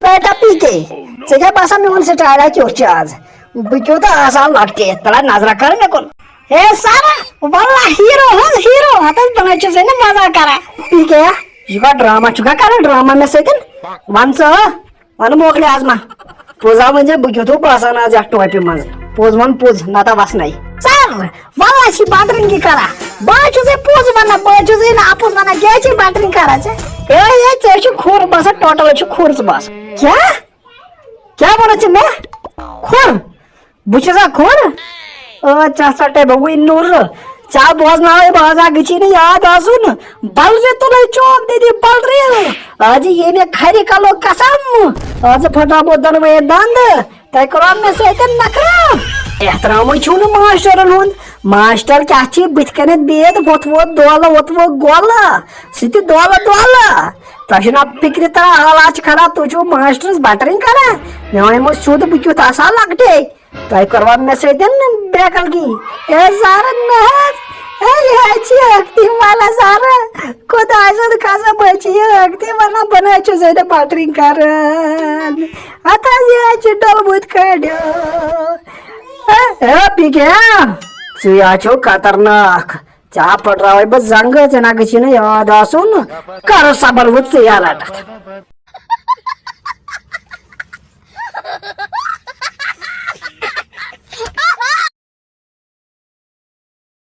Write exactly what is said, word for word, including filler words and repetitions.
بیٹا پی کے، ژےٚ کیٛاہ باسان میون سٹایلا کیُتھ چھُ آز؟ بہٕ کیُتھ آسان لۄکٹہِ عید پٮ۪ٹھ نظرا کر مےٚ کُن۔ ہے سارا، واللہ ہیرو ہُنٛد ہیرو، ہتس بنٲے چھُ زِ نہٕ مزاق کران۔ پی کے، یہِ کیٛاہ ڈرامہ چھُکھا کران ڈرامہ مےٚ سۭتۍ؟ ون ژٕ، ون موکلہِ آز ما۔ پوٚز ہا ؤنۍ زِ بہٕ کیُتھ ہو باسان آز یتھ ٹوپہِ منٛز؟ پوٚز ون پوٚز، نتہٕ وسنے۔ سر، واللہ چھِ بترنگی کران۔ بہٕ حظ چھُسے پوٚز ونان، بہٕ حظ چھُسے نہٕ اپُز ونان، کیٛازِ چھِ بترنگی کران ژےٚ؟ ہے، ہے، ژےٚ چھُ کھُر باسان، ٹوٹل چھُ کھُر ژٕ باسان۔ کیٛاہ؟ کیٛاہ وَنان ژٕ مےٚ؟ کھُر؟ بہٕ چھُسا کھُر؟ آ، ژےٚ ہسا ٹے بہٕ وٕنۍ نوٗرٕ۔ ژےٚ بوزناوے بہٕ آز اکھ گٔژھی نہٕ یاد آسُن۔ بلرِ تُلے چوب دِدی بلرِ۔ آز ییٚمہِ کھرِ کلو قسم۔ آز پھٹراوو دۄنوَے دنٛد۔ تۄہہِ کوٚروا مےٚ سۭتۍ نخرٕ؟ احترامٕے چھُو نہٕ ماشٹرن ہُنٛد۔ ماشٹر کیٛاہ چھِ بٕتھِ کنٮ۪تھ بِہِتھ، ووٚتھ ووٚتھ دولہٕ، ووٚتھ ووٚتھ گولہٕ۔ سُہ تہِ دولہٕ دولہٕ۔ تۄہہِ چھُو نا فِکرِ تران، حالات چھِ خراب، تُہۍ چھِو ماشٹرس بٹرِنگ کران۔ مےٚ وَنیمو سیوٚد، بہٕ کیُتھ آسہٕ ہا لۄکٹے۔ تۄہہِ کوٚروا مےٚ سۭتۍ بے عقلگی؟ اے زارٕ نہ حظ، اے یہِ حظ چھِ ٲختی والا زارٕ۔ خۄداے سُنٛد قسم حظ چھِ یہِ ٲختی وَنان، بہٕ نہ حظ چھُس زیادٕ بٹرِنگ کران۔ اَتھ حظ یہِ حظ چھِ ڈوٚلمُت کٔڑِو۔ اے، اے، پی کے، ژٕ حظ چھُکھ خطرناک۔ ژےٚ ہا پھٕٹراوے بہٕ زنٛگہٕ، ژےٚ نہ گٔژھی نہٕ یاد آسُن۔ کر صبر وۄنۍ ژٕ یہِ رٹھ۔